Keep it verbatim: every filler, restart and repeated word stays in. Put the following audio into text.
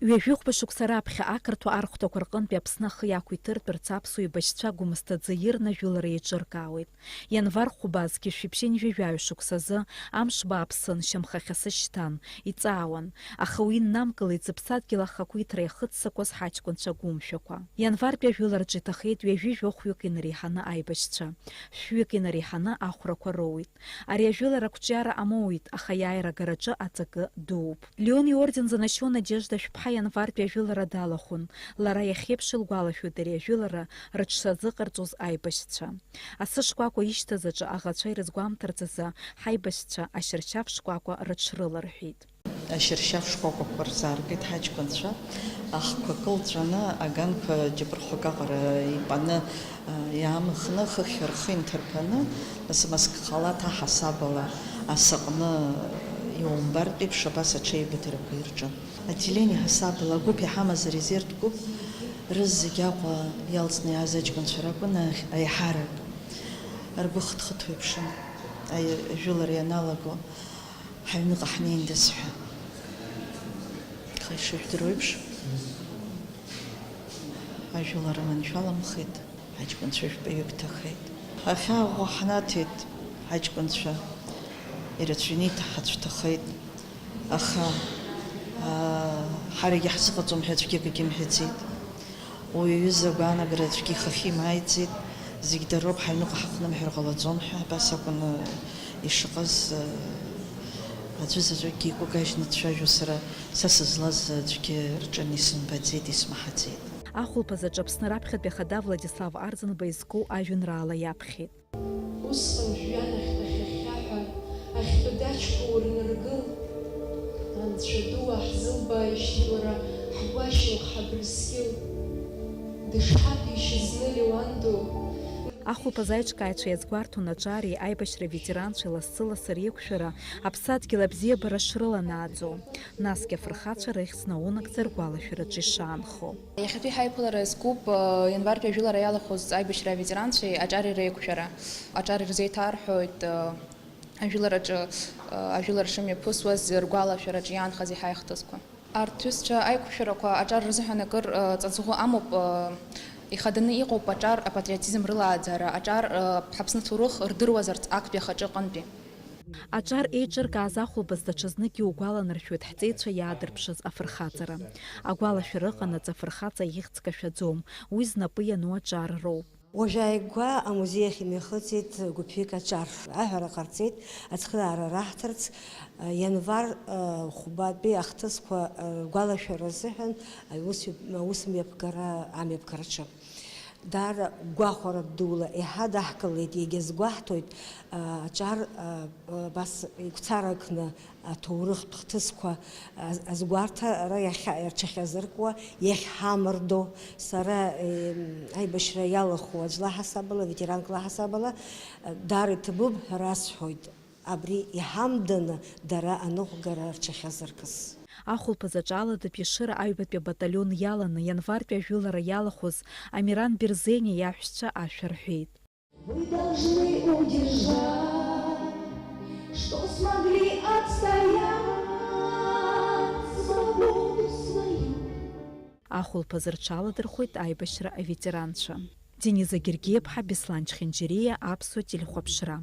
Ҩажәихәба шықәса раԥхьа ақырҭуа архәҭақәа рҟынтәи Аԥсны ахы иақәиҭыртәырц аԥсуа еибашьцәа гәымсҭаӡа ирны ажәылара еиҿыркаауеит. Ианвар хәба зқьи жәшәи ԥшьынҩажәи жәаҩа шықәсазы амш бааԥсын, шьамхахьы сышьҭан, иҵаауан, аха уи иннамкылеит зыԥсадгьыл ахақәиҭра иахыццакуаз ҳаҷкәынцәа гәымшәақәа. Ианвартәи ажәылараҿы иҭахеит ҩажәи жәохәҩык инареиҳаны аибашьцәа, шәҩык инареиҳаны ахәрақәа роуит. Ари ажәылара ақәҿиара амоуит, аха иааира агараҿы аҵакы дууп. Леон иорден «За нащённая надежда» шәԥҳа ианвартәи ажәылара далахәын. Лара иахьеиԥш илгәалашәоит ари ажәылара рыҽшазыҟарҵоз аибашьцәа. Асы шкәакәа ишьҭаз аҿы аӷацәа ирызгәамҭарц азы ҳаибашьцәа ашьыршьаф шкәакәа рыҽрыларҳәеит. Ашьыршьаф шкәакәақәа рзааргеит ҳаҷкәынцәа, ахқәа кылҵәаны, аганқәа џьабырхәак аҟара ипаны, иаамхны, хыхь рхы инҭырԥаны, нас мызкы халаҭ аҳасабала асаҟны иумбартә еиԥш абас аҽеибыҭарақәа ирҿын. Отделение ҳасабала агәыԥ иҳамаз арезервтә гәыԥ рызегь Аҟәа иалҵны иааз аҷкәынцәа ракәын аиҳарак. Ргәы хыҭхыҭуа иԥшын, аи-, ажәылара ианалаго. Ҳаҩныҟа ҳнеиндаз ҳәа. Аха ишыжәдыруа еиԥш, ажәылара маншәаламхеит, ҳаҷкәынцәа жәпаҩык ҭахеит. Ахьаа ӷәӷәа ҳнаҭеит, ҳаҷкәынцәа ирацәаҩны иҭаҳацә ҭахеит. Аха, аа, ҳарагьы ҳзыҟаҵом ҳәа аӡәгьы акгьы мҳәаӡеит. Уи аҩыза агәаанагара аӡәгьы ихахьы имааиӡеит, зегь дароуп, ҳаҩныҟа ҳаҟнымҳәыр ҟалаӡом ҳәа, абас акәын, э, ишыҟаз, э, аӡәы заҵәыкгьы игәы кажьны дцәажәо сара, са сызлаз аӡәгьы рҿы исымбаӡеит, исмаҳаӡеит. Ахәылԥаз аҿы Аԥсны раԥхьатәи ахада Владислав Арӡынба изку ажәеинраала иаԥхьеит. Усҟан жәҩан ахь дахьахьхьаҳәа, ахьтәы даҷқәа урныргыл. Анцәа ду, уаҳзылбааижьҭеи уара, ҳгәашьамх, ҳабрыскьыл. Дышҳаҭәеишьаз зны Леуан ду. Ахәылԥаз аиҿкааҩцәа иазгәарҭон аҿареи аибашьра ветеранцәеи лассы-лассы реиқәшәара аԥсадгьыл абзиабара шрыланааӡо, насгьы афырхацәа рыхьӡ наунагӡа ргәалашәараҿы ишаанхо. Иахьатәи ҳаиԥылара зкуп, э, ианвартәи ажәылара иалахәыз аибашьра аветеранцәеи аҿари реиқәшәара. Аҿар ирзеиҭарҳәоит, э, ажәылараҿы, э, ажәылара шымҩаԥысуаз ргәалашәараҿы иаанхаз иаҳа ихҭысқәа. Арҭ ҩызцәа аиқәшәарақәа аҿар рзыҳәан акыр, э, ҵаҵӷәы амоуп, э, ихаданы иҟоуп аҿар апатриотизм рылааӡара, аҿар, э, ҳаԥсны ҭоурых рдыруазарц актәи ахаҿы аҟынтәи. Аҿар еиҿыркааз ахәылԥаз даҽазнык иугәаланаршәоит ҳҵеицәа иаадырԥшыз афырхаҵара. Агәалашәара ыҟанаҵ афырхаҵа ихьӡ кашәаӡом, уи знапы иану аҿар роуп. Уажәааигәа амузеи ахь имҩахыҵит гәыԥҩык аҿар. Аҳәара ҟарҵеит, ацхыраара раҳҭарц, ианвар, хәбатәи ахҭысқәа ргәалашәара азыҳәан аус-, аусмҩаԥгара амҩаԥгараҿы. Даара гәахәара дула иҳадаҳкылеит, иагьазгәаҳҭоит, а, аҿар, а, абас игәцаракны аҭоурыхтә хҭысқәа, а, азгәарҭара иахьа-, рҽахьазыркуа, иахьҳамардо, сара, е, аибашьра иалахәу аӡә лаҳасабала, ветеранк лаҳасабала, а, даара иҭабуп ҳәа расҳәоит. Абри иҳамданы дара аныҟәгара рҽахьазыркыз. Ахәылԥаз аҿы аладатәи Шыра аҩбатәи абаталион иаланы ианвартәи ажәылара иалахәыз Амиран Берзениа иаҳәшьцәа ашәа рҳәеит. Вы должны удержать, что смогли отстоять свободу свою. Ахәылԥаз рҽаладырхәит аибашьра аветеранцәа. Дениза Гергиаԥҳа, Беслан Чхинџьириа, Аԥсуа телехәаԥшра.